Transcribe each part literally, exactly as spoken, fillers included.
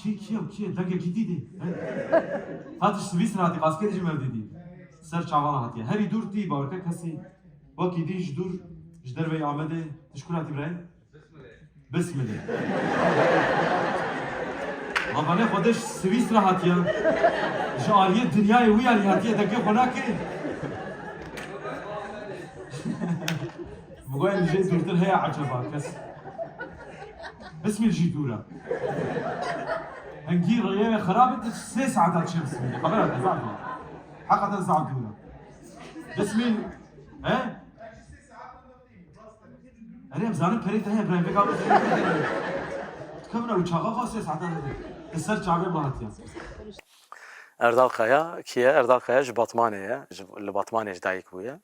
Kî, kî ye, kî ye? Dengekî dî dî. He? Hatiş Swîsra hatî, qaskerê jî me dî dî. Ser çavan hatiye. Herî dûr tî, bawerke kesî. Wekî dî ji dûr, ji derveyî Amedê, tu ji kur hatî birayê? Bismilê. Havanê xwe de ji Swîsra hatiye. Ji aliyê dinyayê wî alî hatiye, dengê xwe nake. Bi goyên jê dûrtir heye eceba kes. Bismil jî dûr e. Hingî rêyê xirab e, tu sê saeta çi Bismil? Xebera te zaf dûr. Heqeten zaf dûr e. Bismil, he? Erê, em zanin perê te heye, Ibrahim, vêga Bismil. Kevna û çaxa xwe sê saeta hebe. Li ser çavê me hatiye. Erdal Kaya kî ye? Erdal Kaya ji Batmanê ye. Ji, li Batmanê ji dayik bûye.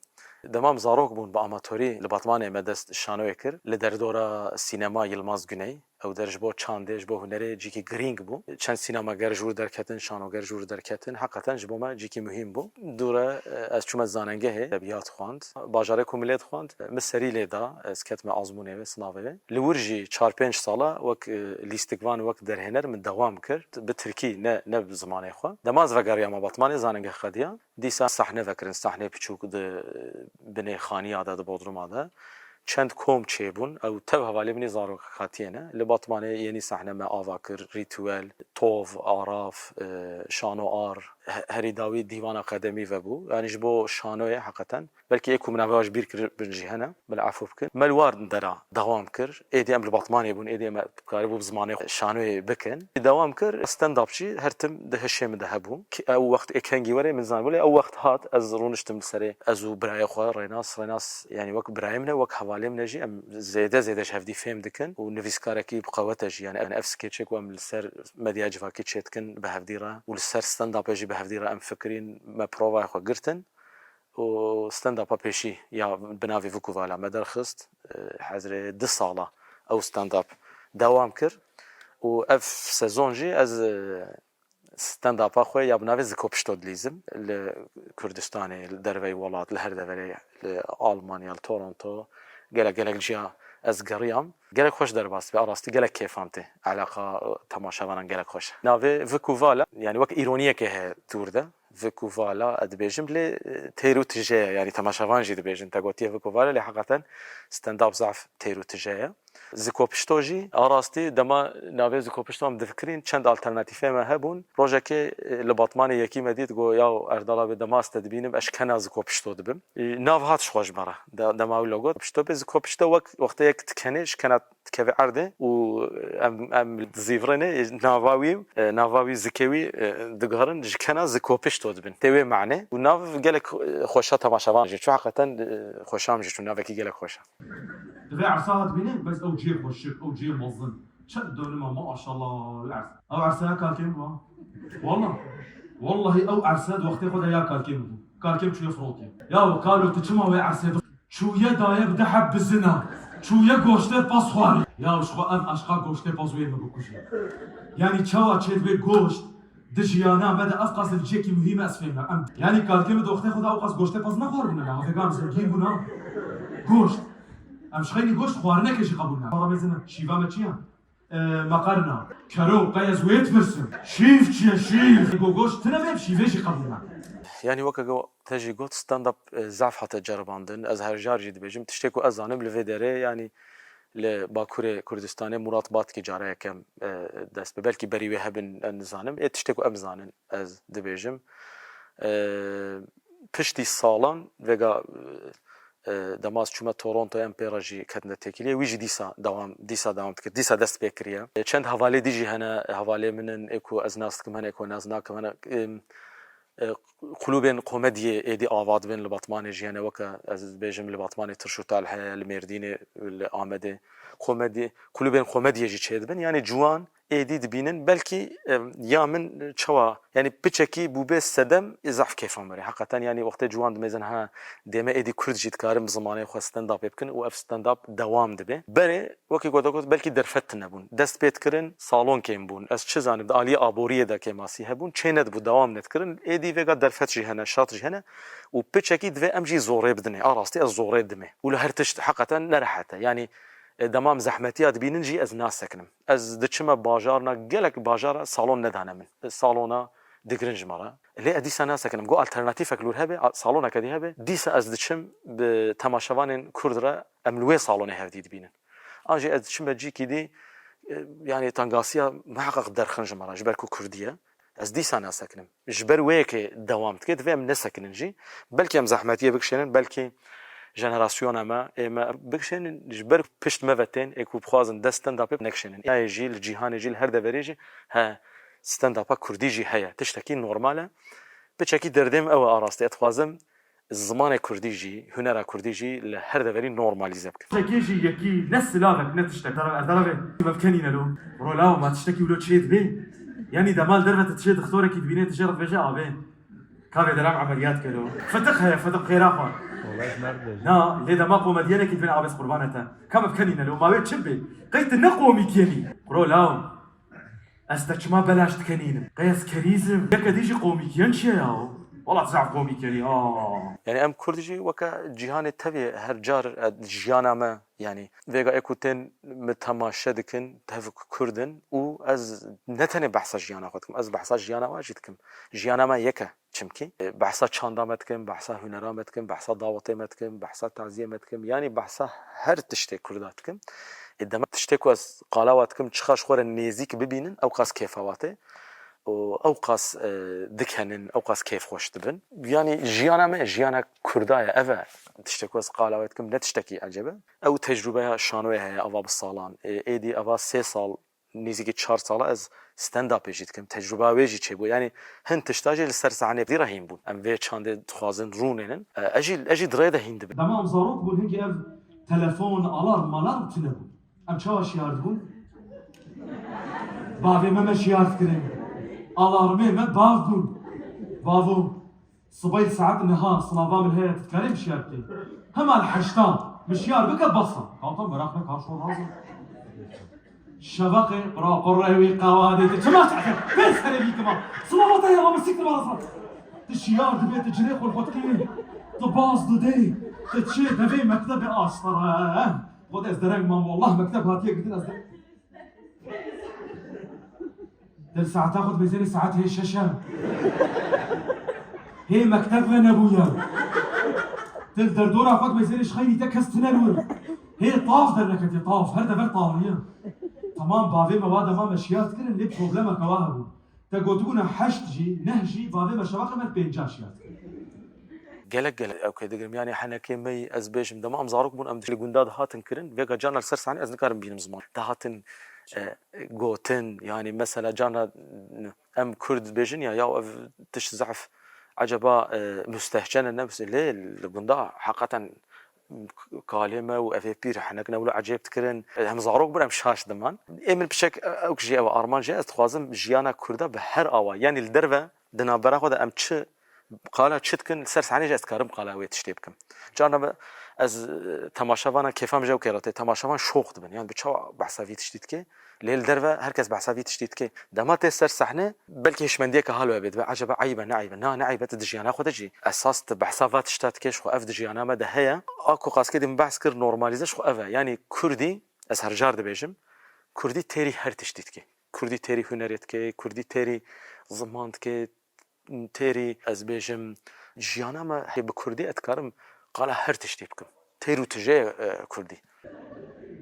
Dema em zarok bûn, bi amatorî li Batmanê me dest şanoyê kir. Li derdora sînema Yilmaz Güney, ew der ji bo çandê, ji bo hunerê cîkî girîng bû. Çend sînemager ji wir derketin, şanoger ji wir derketin. Heqeten ji bo me cîkî muhîm bû. Dûre, e, ez çûme zanengehê, edebiyat xwend. Bajarê ku milê dixwend, min serî lê da, ez ketime azmûnê wê, sinavê wê. Li wir jî çar pênc sala wek, e, lîstikvan, wek derhêner min dewam kir. Bi tirkî, ne, ne bi zimanê xwe. Dema ez vegeriyame Batmanê, zanengeh qediya. Dîsa sahne vekirin, sahneyê piçûk di binê xaniya de, di bodruma de. Çend kom çêbûn, ew tev hevalê min ê zarokatiyê ne. Li Batmanê yenî sahne me ava kir, Rîtuel, Tov, Araf, e, Şano Ar, he-, herî dawî Dîwana Qedemî vebû. Yanî ji bo şanoyê heqeten, belkî ê ku min navê ji bîr kiribin jî hene, min efû bikin. Me li war dera dewam kir. Êdî em li Batmanê bûn, êdî em dikarîbû bi zimanê xwe şanoyê bikin. Dewam kir, stand-up jî her tim di hişê min de hebû. Ki ew wext ê kengî were min zanibû, lê ew wext hat, ez rûniştim li serê. Ez û birayê xwe Rênas, Rênas, yanî wek birayê min e, wek hevalê min e jî, em zêde zêde ji hevdî fêm dikin û nivîskarekî bi qewet e jî. Yanî ev skeçê ku em li ser medya civakî çêdikin bi hevdî re û li ser stand-upê jî bi hevdî re em fikirîn, me provaya xwe girtin. Û stand-upa pêşî ya bi navê Vukuvala me derxist. E, hezirê du sala ew stand-up dewam kir. Û ev sezon jî ez, e, stand-upa xwe ya bi navê Zikopişto dilîzim. Li Kurdistanê, li derveyî welat, li her deverê, li Almanya, li Toronto, gelek gelek ciya ez geriyam. Gelek xweş derbas dibe, a rastî gelek kêfam tê. Eleqa, e, temaşevanan gelek xweş e. Navê Vukuvala, yanî wek îroniyekê heye dûr de. Vik û vala, ez dibêjim, lê, e, têr û tije ye, yanî temaşevan jî dibêjin, te gotiye vik û vala, lê heqeten stand-up zaf têr û tije ye. Zikopişto jî, a rastî dema navê Zikopişto em difikirîn, çend alternatîfê me hebûn. Rojekê, e, li Batmanê yekî me dît, got, "Yaw Erdal abi, dema ez te dibînim, ez şikena Zikopişto dibim." E, nav hat ji xwe ji me re. De-, dema wilo got, pişto bê Zikopişto wek wextê yek dikenê, şikena dikeve erdê û em, em dizîvirêne, nava wî, e, nava wî, zikê wî, e, digirin, ji kena Zikopişto dibin. Tê wê mane. Û nav gelek, e, xweşa temaşevan jî. Çu heqeten, e, xweşam jî çu navekî gelek xweş e. Divê ersa hat bîne, bes ew cihê xweşik, ew cihê mezin. Çend donima, maşallah, ew ers-, ew ersaya kalkên bû. Walla. Wallahî ew ersa di wextê xwe de ya kalkên bû. Kalkên çûye firotiye. Ya kalo tu çima wê ersê Çûye daye bi de heb bizina. Çûye goştê pez xwarî. Ya ji xwe ev eşqa goştê pez wê min bikuje. Yanî çawa çêdibe goşt di jiyana me de ev qas li cihekî muhîm e ez fêm nakim. Em, yanî kalkê min doxtê xwe de ew qas goştê pez nexwaribûne ne. Havêgan zengîn bûna. Goşt. Em ji xeynî goşt xwarinekê jî qebûl nakin. Para mêzine. Şîva me çi ye? E, meqerna. Kero, qey ez wê dipirsim. Şîv çi ye, şîv? Go goşt tune be, şîvê jî qebûl nakim. Yanî weke go-, te jî got, stand-up, e, zaf hate ceribandin. Ez her car jî dibêjim. Tiştê ku ez zanim li vê derê, yanî li Bakurê Kurdistanê Murat Batkî cara yekem, e, dest bi. Belkî berî wê hebin, ez nizanim. Ê tiştê ku em zanin, ez dibêjim. E, piştî salan vêga, e, e, dema ez çûme Torontoyê em pê re jî ketine têkiliyê. Wî jî dîsa dewam, dîsa dewam dikir. Dîsa dest pê kiriye. E, çend hevalê dî jî hene, hevalê min in, ê ku ez nas dikim hene, ê ku nas nakim hene. E, e, klûbên komediyê êdî ava dibin li Batmanê jî hene, weke ez dibêjim li Batmanê Tirşûtal heye, li Mêrdînê, li Amedê komedî, klûbên komediyê jî çêdibin. Yanî ciwan êdî dibînin. Belkî, em, ya min çawa, yanî piçekî bûbe sedem, ê zehf kêfa min re. Heqeten, yanî wextê ciwan dimêzin, ha, dême êdî Kurd jî dikarin bi zimanê xwe stand-upê bikin û ev stand-up dewam dibe. Berê, wekî ku te got, belkî derfet tune bûn. Dest pê dikirin, salon kêm bûn. Ez çi zanim, di aliyê aboriyê de kêmasî hebûn, çê nedibû, dewam nedikirin. Êdî vêga derfet jî hene, şat jî hene û piçekî divê em jî zorê bidinê. A rastî ez zorê dimê. Û li her tişt heqeten nerehet e. Yanî E, dema em zehmetiya dibînin jî ez nasekinim. Ez diçime bajarna, gelek bajara salon nedane min. E, salona digirin ji me re. Lê ez dîsa nasekinim. Got alternatîfek li wir hebe, a-, saloneke dî hebe. Dîsa ez diçim bi temaşevanên Kurd re, em li wê salonê hevdî dibînin. An jî ez diçime cîkî dî, e, yanî tengasiya miheqeq derxin ji me re, ji ber ku Kurdî ye. Ez dîsa nasekinim. Ji ber wê yekê dewam dike, divê em nesekinin jî. Belkî em zehmetiyê bikişênin, belkî jenerasyona me, ê me bikişênin, ji ber pişt me ve tên, ê ku bixwazin dest stand-upê nekişênin. Nayê jî, li cîhanê jî, li her deverê jî, he, stand-upa Kurdî jî heye. Tiştekî normal e. Piçekî derdê min ew e, arastê. Ez dixwazim zimanê Kurdî jî, hunera Kurdî jî li her deverî normalîze bikim. Tiştekê jî yekî ne silavek ne tiştek. Dara-, ez dara vê, me bikenîne lo. Bro, lawo, ma tiştekî wilo çê dibê? Yanî dema li derve tu tişê dixtorekî dibînê, tu jê re dibêje avê. Ka vê deram emeliyat ke lo. Fitiq heye, fitiq xêra xwe. Olay merd be. Na, lê dema komedyenekî dibên avê qurbanê te. Ka me bikenîne lo, ma wê çi bê? Qey tu ne komîk yenî? Bro, lawo. Ez te çima belaş dikenînim? Qey ez kerîz im? Yeke dî jî komîkiyen çi ye yaw? Wela tu zaf komîk yenî, ha. Yanî em Kurd jî weke cîhanê tevî her car, e, jiyana me, yanî vêga ê ku tên min temaşe dikin, tev Kurd in û ez ne tenê behsa jiyana xwe dikim, ez behsa jiyana wan jî dikim. Jiyana me yek e. Çimkî, e, behsa çanda me dikim, behsa hunera me dikim, behsa dawetê me dikim, behsa taziyê me dikim, yanî behsa her tiştê Kurda dikim. E, dema tiştê ku ez qala wa dikim, çiqa ji xwe re nêzîk bibînin, ew qas kêfa wa tê û ew qas, e, dikenin, ew qas kêfxweş dibin. Yanî jiyana me, jiyana Kurda ye, ev e tiştê ku ez qala wê dikim, ne tiştekî ecêb e. Ew tecrûbeya şanoyê heye, ava bi salan. E, êdî ava sê sal nêzîkî çar sala ez stand-upê jî dikim. Tecrûba wê jî çêbû. Yanî hin tişta jî li ser sahnê dî re hîn bûn. Em vê çandê dixwazin rûnênin. E, ez jî, ez jî di rê de hîn dibim. Dema em zarok bûn, hingî ev telefon, alarm, malarm tune bûn. Em çawa şiyar dibûn? Bavê me me şiyar dikirin. Alarmê me bav bûn. Bavo. Sibay saet niha, sinava min heye, tu dikarî min şiyar bikî? Hema li heşta min şiyar bike, bes e. Katam meraq ne, kar şor razim. Şevaqê, bira qurrê wî qewadê, tu çima çekir? Pê serê wî kima. Sinava te ya, ma min sîktir bala. Tu şiyar dibê, tu cilê xwe li xwe dikî. Tu baz didê. Tu çê devê mektebê astara. Xwe ez dereng mam, wallah mekteb hatiye girtin ez de. Dil saeta xwe dibêzêrê saet hê şeş e. Hê mekteb ve nebûye. Dil derdora xwe dibêzêrê ji xeyrî te kes tine li wir. Hê tav derneketiye, tav. Her dever taviye. Temam, bavê me wa dema me şiyar dikirin, lê problemeke wa hebû. Te gotibûna heşt jî, neh jî, bavê me şevaqê me pênca şiyar dikirin. Gelek gelek ew kê digirim. Yanî henekê me yî, ez bêjim, dema em zarok bûn, em li gunda dihatin kirin. Vêga carna li ser sahnê ez nikarim bînim ziman. Dihatin, e, gotin, yanî mesela carna em Kurd dibêjin ya, ya ev tişt zehf eceba, e, mustehcen e, ne mustehcen? Lê li gunda heqeten kalê me û evê pîr henek ne wilo ecêb dikirin. E, em zarok bûn, em şaş diman. Ê min piçek, e, ew jî ew armanc e, ez dixwazim jiyana Kurda bi her awa, yanî li derve, di navbera xwe de em çi qala çi dikin, li ser sahnê jî ez dikarim qala wê tiştê bikim. Carna me ez, e, temaşevana kêfa min ji ew kê re tê, temaşevan şox dibin. Yan bi çawa behsa vî tiştî dike? Lê li derve her kes behsa vî tiştî dike. Dema tê ser sehne, belkî hişmendiyeke halo hebe, dibe eceba eyb e, ne eyb e? Na, ne eyb e, tu di jiyana xwe de jî esas tu behsa va tişta dike, ji xwe ev di jiyana me de heye. A ku qaskê din behs kir, normalîze ji xwe ev e. Yanî Kurdî, ez her car dibêjim, Kurdî têrî her tiştî dike. Kurdî têrî hunerê dike, Kurdî têrî ziman dike, têrî, ez bêjim, jiyana me hê bi Kurdî ez dikarim qala her tiştî bikim. Têr û tijê, e, Kurdî.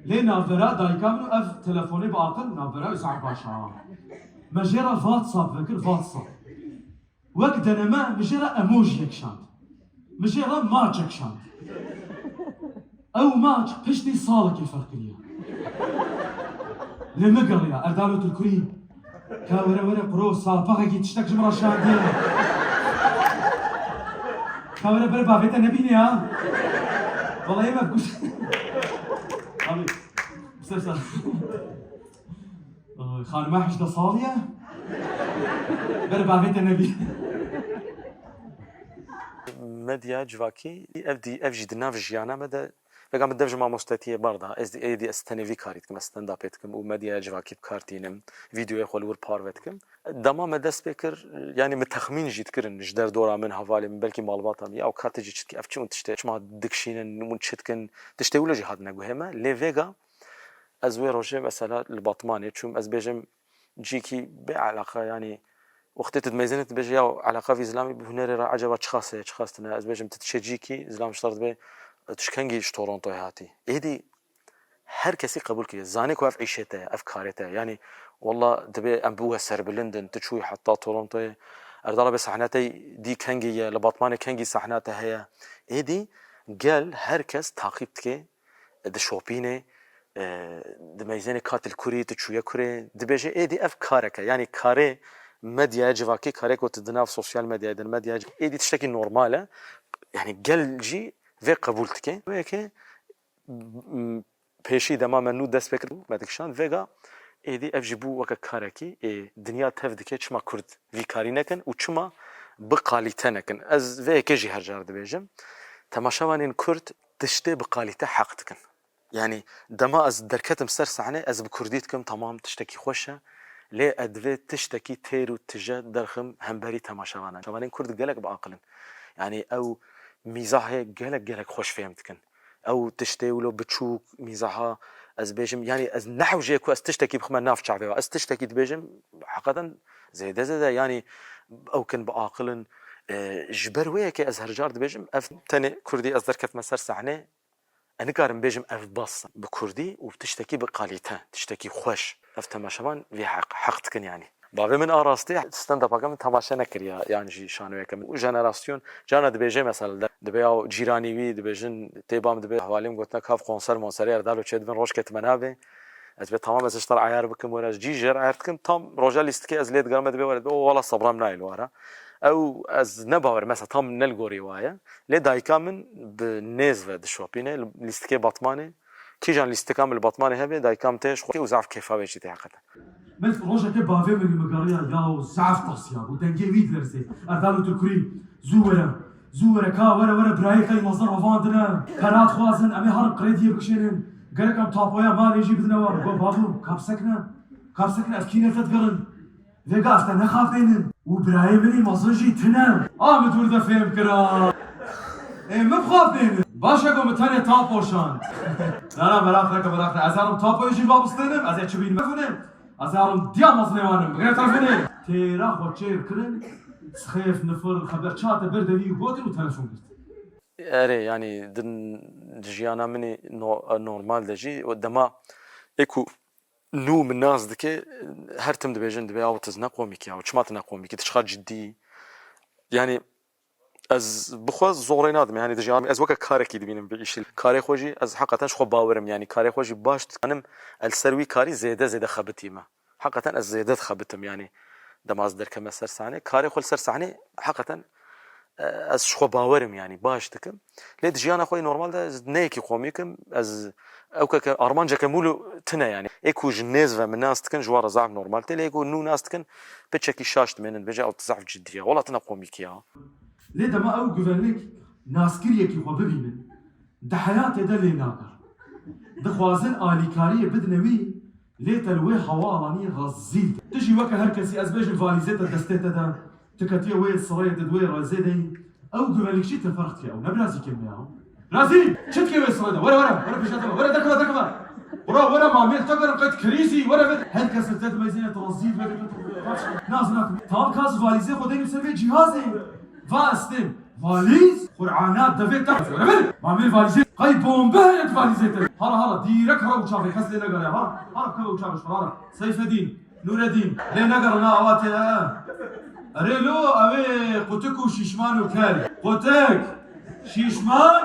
Lê navbera dayika min û ev telefonê bi aqil navbera wî zaf baş a. Me jê re WhatsApp vekir, WhatsApp. Wek deneme min jê re emojiyek şand. Min jê re maçek şand. Ew maç piştî salekê ferq kiriye. Lê min geriya, Erdal û Tilkurî. Ka were were quro, salpaxekî tiştek ji min re şandiye. Ka were bere bavê te nebîne ya. Wela ê me kuş. Abi, ser ser. Xanima hejdeh salî ye. Bere bavê te nebî. Medya civakî, ev dî, ev jî di nav jiyana me de, vêga min dev ji mamostetiyê bar da. Ez dî, êdî ez tenê vî karî dikim, ez stand-upê dikim û medyaya civakî bi kar tînim, vîdeoyê xwe li wir parve dikim. Dema me dest pê kir, yanî min texmîn jî dikirin ji derdora min, hevalê min, belkî malbata min, ya ka tu jî çi dikî, ev çi hûn tiştê, çima dikişînin, hûn çi dikin, tiştê wilo jî hatine guhê me. Lê vêga Ez wê rojê mesela li Batmanê çûm, ez bêjim cîkî bê eleqa, yanî wextê tu dimeyzênê tu dibêjî ya eleqa vî zilamî bi hunerê re ecaba çiqas heye, çiqas tune. Ez bêjim tu diçê cîkî, zilam ji te re dibê tu ji kengî ji Torontoyê hatî. Êdî her kesî qebûl kiriye. Zanê ku ev îşê te ye, ev karê te ye. Yanî walla dibê em bi we serbilind in, tu çûyî heta Torontoyê. Erdala bê sahne te dî kengî ye, li Batmanê kengî sahna te heye. Êdî gel her kes taqîb dike, dişopînê, e, dimeyzênê ka tu li kurî, tu çûye kurê, dibêje êdî ev karek e. Yanî karê medyaya civakî, karê ku tu di nav sosyal medyayê de, medyaya civ-, êdî tiştekî normal e. Yanî gel jî vê qebûl dike. Wê yekê, m, pêşî dema me nû dest pê kir, me dikişand, vêga êdî ev jî bû weke karekî, ê, dinya tev dike, çima Kurd vî karî nekin û çima bi qalîte nekin. Ez vê yekê jî her car dibêjim. Temaşevanên Kurd tiştê bi qalîte heq dikin. Yanî dema ez derketim ser sahnê, ez bi kurdî dikim, tamam, tiştekî xweş e. Lê ez divê tiştekî têr û tije derxim hemberî temaşevanan. Temaşevanên Kurd gelek bi aqil in. Yanî ew mîzahê gelek, gelek xweş fêm dikin. Ew tiştê wilo biçûk, mîzaha, ez bêjim, yanî ez nehewcê ku ez tiştekî bixime nav çavê we. Ez tiştekî dibêjim, heqeten zêde zêde, yanî ew kin bi aqil in. E, ji ber wê yekê ez her car dibêjim, ev tenê Kurdî ez derketime ser sahnê, ez nikarim bêjim ev bes e bi Kurdî û tiştekî bi kalîte, tiştekî xweş. Ev temaşevan vê heq, heq dikin yanî. Bavê min a rastî stand-upeke min temaşe nekiriya, yan jî şanoyeke min. Û jenerasyon, cana dibêje mesela, de, dibê ya cîranî wî, dibêjin, tê ba min dibê, hevalê min gotine, kav konser monserê erdalo çêdibin, roj ketime nabê. Ez bê tamam, ez ji te re eyar bikim, were, cî jê re eyar dikim, tam roja lîstikê ez lê digerim, me dibê were, dibê, o wala sebra min nayê li wara. Ew ez ne bawer, mesela tam ne li gorî wa ye. Lê dayika min bi nêz ve dişopîne, li lîstikê Batmanê. Kîjan lîstika min li Batmanê hebe, dayika min tê ji xwe û zaf kêfa wê jî tê heqeten. Min rojekê bavê min li min geriya ya û zaf tirsiyabû, dengê wî dilerzê. Erdal û tu kurî, zû were, zû were, ka were, were, birayê te yî mezin ravandine, pera dixwazin, em ê herin krediyê bikişênin, gerek em tapoya malê jî bidine wan. Got, babû, ka bisekine, ka bisekine, ez kî nêz te digerim. Vêga ez te nexapênim û birayê min î mezin jî tune. A min dûr de fêm kira. Ê min bixapênin. Baş e ku min tenê tapo şand. Na, na, meraq neke, meraq neke. Ez herim tapoyê jî va bistênim. Ez ê çi bînim mefûnim. Ez herim diya mezinê wanim. Bigire telefonê. Têra xwe çêr kirin. Sixêf, nifir, xeber çate ber de wî gotin û telefon girt. Erê, yanî din di jiyana min î no-, normal de jî, o dema ê ku nû min nas dike, her tim dibêjin, dibê, "Aw, tu ne komîk ya, çima tu ne komîk î, tu çiqa ciddî yî?" Yanî ez bi xwe zorê nadim, yanî dijî ez weke karekî dibînim bi îşî. Karê xwe jî ez heqeten ji xwe bawer im, yanî karê xwe jî baş dizanim, ez li ser wî karî zêde zêde xebitîme. Heqeten ez zêde dixebitim, yanî dema ez derkeme ser sahnê. Karê xwe li ser sahnê heqeten, e, ez ji xwe bawer im, yanî baş dikim. Lê di jiyana xwe yê normal de ez ne yekî komîk im, ez ewkeke armanceke mûl û tune, yanî ê ku ji nêz ve min nas dikin, ji wan re zaf normal tê, lê ê ku nû nas dikin, piçekî şaş dimênin, dibêje, "Ew tu zaf ciddî ye, wela tu ne komîk ya." Lê dema ew güvenlik naskiriyekî xwe bibînin, di heyatê de lê nager. Dixwazin alîkariyê bidine wî, lê te li wê hewalanî rezîl. Tu jî weke her kesî, ez bêjim, valîzê te destê te de, tu ketiye wê sireyê de, di wê rêzê de yî. Ew güvenlikçî te ferq dike, ew ne birazîkê me ya. Birazî, çi dike wê sirê de? Were, were, were pêşiya te be. Were, derkeve, derkeve. Were, were, mamê li te gerin, qey tu kirîzî, were, were. Her kes li te dimeyzêne, tu rezîl, were, were. Naz, naz. Tam ka ez valîzê xwe deynim ser vê cîhazê. Va ez têm. Valîz? Qur'ana devê te. Were, were. Mamê valîzê. Qey bombe heye di valîzê te. Hala, hala, dîrek hala û çavê, kes lê negere. Hala, hala, keve û çavê, hala. Seyfedîn. Nûredîn, lê negerin ha, awa tê, he. Erê lo, ew ê qutik û şîşman û kel. Qutik, şîşman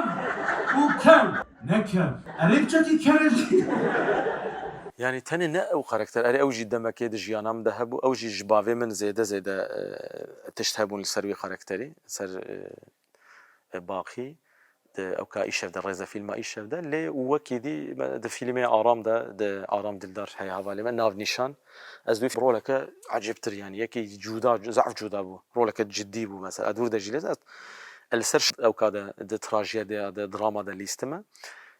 û kel. Ne kel. Erê biçekî kel e jî. Yanî tenê ne ew karakter, erê ew jî demekê di jiyana min de hebû, ew jî ji bavê min zêde zêde, e, tişt hebûn li ser wî karakterî, ser, e, e, Baqî, di ewka îşev de, rêzefîlma îşev de, lê û wekî dî me di fîlmê Aram de, di Aram Dildar heye hevalê me, Nav Nîşan, ez wî roleke ecêbtir, yanî yekî cuda, zaf cuda bû. Roleke cidî bû mesela. Ez dûr de jî lê ez, ez li ser ş-, ewka de, di trajediya de, drama de lîstime.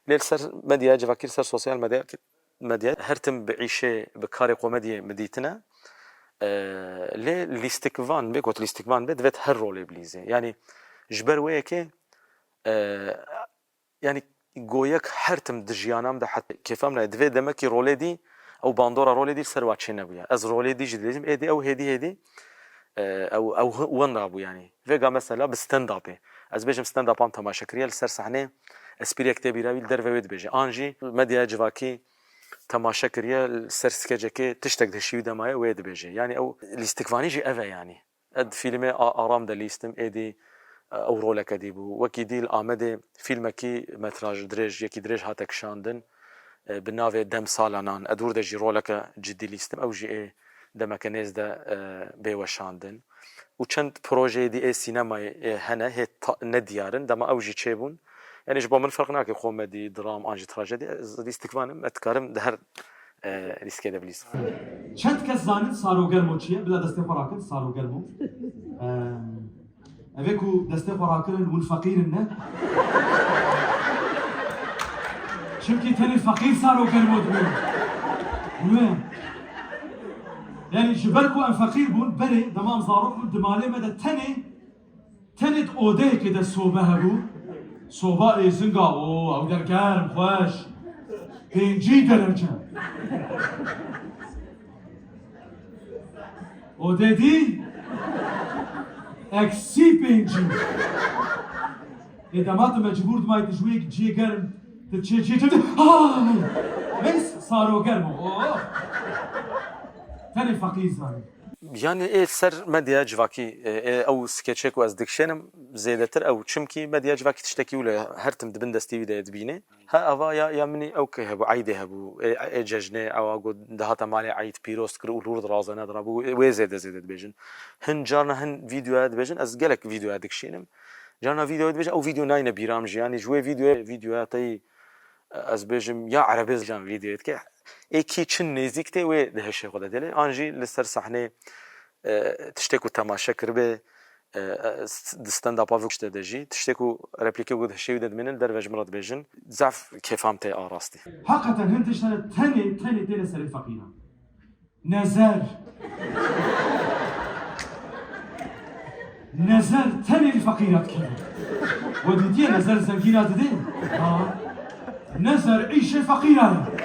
Lê li ser medyaya civakî, li ser sosyal medyaya medya her tim bi îşê, bi karê komediyê min dîtine. E, lê lîstikvan bê, got lîstikvan bê, divêt her rolê bilîzê. Yanî ji ber wê yekê, e, yanî Goyek her tim di jiyana min de het kêfa min e. Divê demekî rolê dî, ew bandora rolê dî li ser wa çênebûye. Ez rolê dî jî dilêzim, êdî ew hêdî hêdî, e, ew, ew hi-, wenda bû yanî. Vêga mesela bi stand-upê. Ez bêjim stand-upan temaşe kiriye, li ser sahnê espriyek tê bîra wî, li derve wê dibêje. An jî medyaya civakî temaşe kiriye, li ser skecekê tiştek di hişê wî de maye, wê dibêje. Yanî ew lîstikvanî jî ev e yanî. Ez di fîlmê A-, Aram de lîstim, êdî, e, ew roleke dî bû. Wekî dî li Amedê fîlmekî metraj dirêj, yekî dirêj hate kişandin, e, bi navê Dem Sala Nan. Ez dûr de jî roleke cidî lîstim. Ew jî ê demeke nêz de, e, bê weşandin. Û çend projeyê dî ê sînemayê, e, hene, hê ta-, nediyar in, dema ew jî çêbûn. Yanî ji bo min ferq nake komedî, dram an jî trajedî. Ez lîstikvan im, ez dikarim di her e, lîstikê de bilîzim. Çend kes zanin Saro Germo çi ye? Bila destê xwe rakin, Saro Germo. Em, Evê ku destê xwe rakirin, hûn feqîr in, ne? Çimkî tenê feqîr Saro Germo dibê. Wê. Yanî ji ber ku em feqîr bûn, berê, dema em zarok bûn, di malê me de tenê Tenê di odeyekê de sobe hebû. Soba êzinga, o, ew der germ, xweş. Pêncî derece. Odê dî, eksî pêncî. Ê dema tu mecbûr dimayî tu ji wê cihê germ, tu çê cihê cem, ay! Bes Saro germ o. Oh! Tenê feqîr zanî. Yanî ê ser medyaya civakî, e, ê ew skeçê ku ez dikişênim zêdetir ew, çimkî medyaya civakî tiştekî wilo ye, her tim di bin destê wî de ye dibînê. He ava ya, ya min î ew ke hebû, eydê hebû, ê, ê cejnê, ewa got dihata malê eyd pîroz dikir û lûr dirazene dirabû, wê zêde zêde dibêjin. Hin carna hin vîdeoya dibêjin, ez gelek vîdeoya dikişînim. Carna vîdeoya dibêjin, ew vîdeo nayne bîra min jî, yanî ji wê vîdeoyê, vîdeoya te yî, ez bêjim, ya erebê zican vîdeoyê dike. Ê kî çi nêzîk tê wê di hişê xwe de dêlê. An jî li ser sahnê, e, tiştê ku temaşe kiribe, e, e, st-, di stand-upa vê tiştê de jî, tiştê ku replîkê ku di hişê wî de dimênin, li derve ji min re dibêjin. Zaf kêfa min tê a rastî. Heqeten hin tişt hene tenê, tenê têne serê feqîran. Nezer. Nezer tenê li feqîra dikeve. We dîtiye nezer zengîna didê? Ha. Nezer îşê feqîra ye.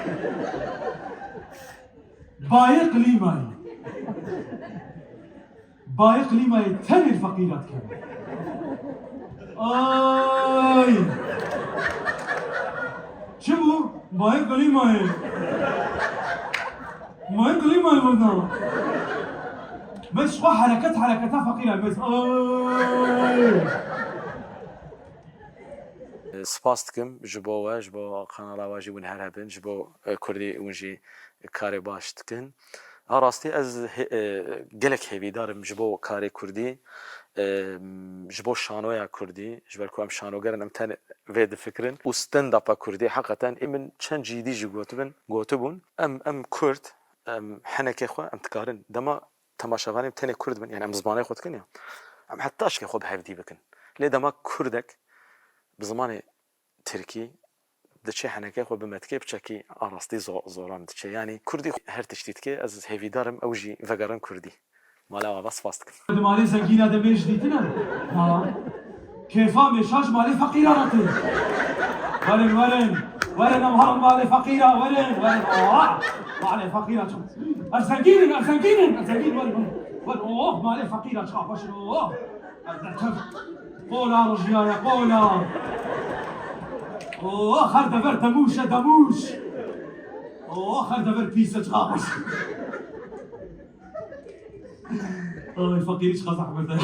Bayê qilîmayê. Bayê qilîmayê tenê li feqîra dikeve. Ay! Çi bû? Bayê qilîmayê. Mayê qilîmayê burada. Bes xwe hereket hereketa feqîra bes. Ay! Spas dikim ji bo we, ji bo kanala we jî hûn her hebin, ji bo, e, kurdî hûn jî karê baş dikin. A rastî ez hê-, e, gelek hêvîdar im ji bo karê kurdî, e, ji bo şanoya kurdî, ji ber ku em şanoger in, em tenê vê difikirin. Û stand-upa kurdî, heqeten ê min çend cîdî jî gotibin, gotibûn, em, em kurd, em henekê xwe, em dikarin. Dema temaşevanên tenê kurd bin, yani em zimanê xwe dikin ya, em heta şikê xwe bi hevdî bikin. Lê dema kurdek bi zimanê tirkî diçe henekê xwe bi metkê biçekî a rastî zo-, zoran diçe. Yanî kurdî her tiştî dike, ez hêvîdar im ew jî vegerin kurdî. Mala we ava spas dikim. Di malê zengîna de mêj dîtine? Ha. Kêfa mêşa ji malê feqîra re tê. Werin, werin. Werin em herin malê feqîra, werin, werin. Aa! Malê feqîra çi? Ev zengîn in, ev zengîn in, ev zengîn, werin, werin. Werin, oh, malê feqîra çiqa xweş in, oh. Ev derkev. Qola rijiyaye, qola. Oh, her dever demûş e, demûş. Oh, her dever pîs e, çiqa xweş. Ay, feqîrî çiqa zehmet e.